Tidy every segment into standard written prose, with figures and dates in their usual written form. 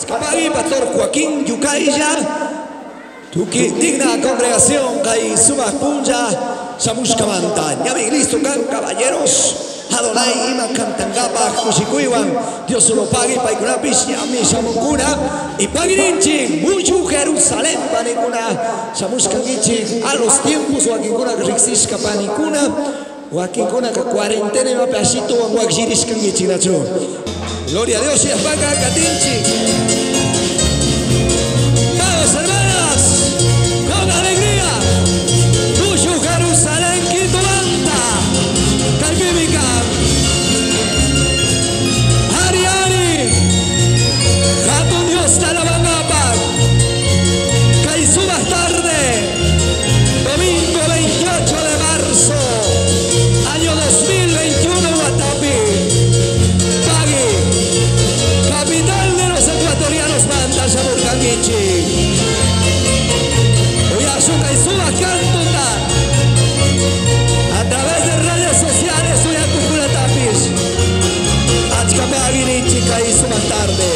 Achkapagui, Pastor Joaquín Yucailla, Tuki digna congregación, Kai Sumak Punja, Samushkamanta, Ñami listo kan caballeros, Adonai ima kantangapa kushikuywan, Dios solo pagui paykunapish ñami shamukuna y pagirinchik muchu Jerusalén panikuna, shamushkankichik a los tiempos wakinkuna riqsishka panikuna, wakinkuna cuarentena imapi ashituwan wakllirishkankichik nachu. Gloria a Dios y aspaca katinchik. Vamos hermanas, con alegría, mucho Jerusalén Quitumanta, Calpímica, Ari Ari, Jatun Dios Talabangapa, Caizubas tarde, domingo 28 de marzo, año 2021, Guatapi, Pagui, capital de los ecuatorianos, Manta, Yamurcanguichi. A través de redes sociales, soy a Tapis. Achcapeaguinichica y su más tarde.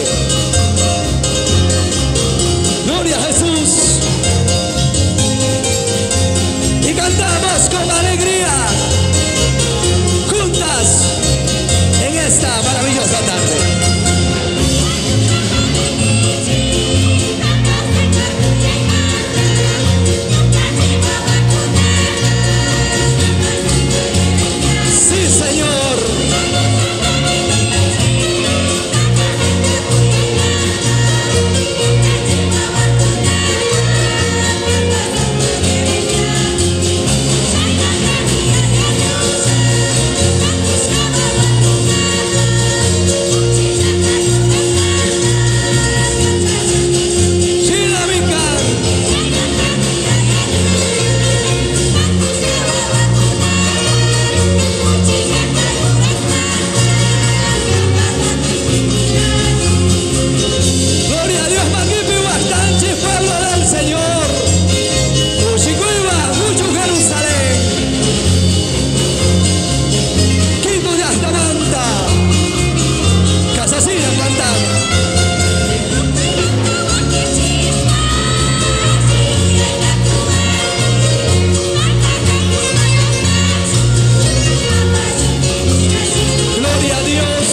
Gloria a Jesús. Y cantamos con alegría, juntas, en esta maravillosa tarde. Sí, Señor. Gloria a Dios, Maquipi, Huastanchi, pueblo del Señor. Uchicuiba, mucho Jerusalén. Quito de Astamanta. Casasina cantando. Gloria a Dios.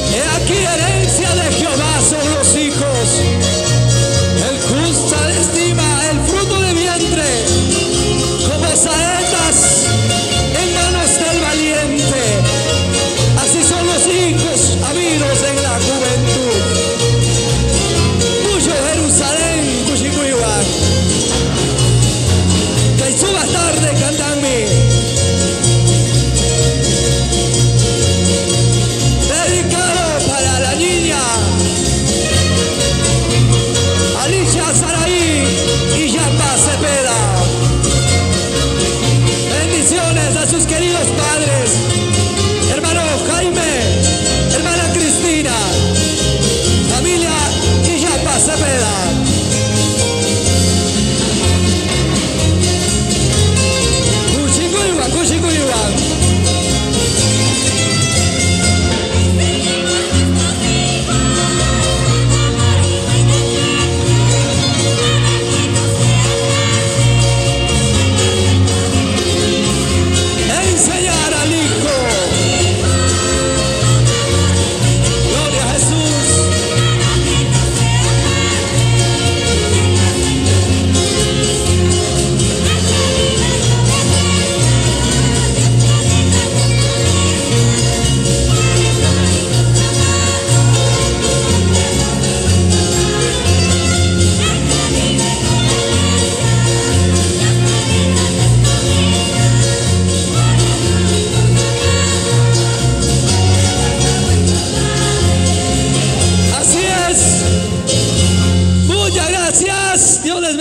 He aquí herencia de Jehová son los hijos. El justo estima el fruto de vientre, como saetas en manos del valiente. Así son los hijos habidos en la juventud. Mucho Jerusalén, Cuchicuihuac. Que subas tarde, cantanme. Dedicado para la niña Alicia Saraí y Yapa Cepeda. Bendiciones a sus queridos padres, hermano Jaime, hermana Cristina, familia Illapa Cepeda. Cuchicuyua, cuchicuyua. Enseñar al hijo.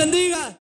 bendiga.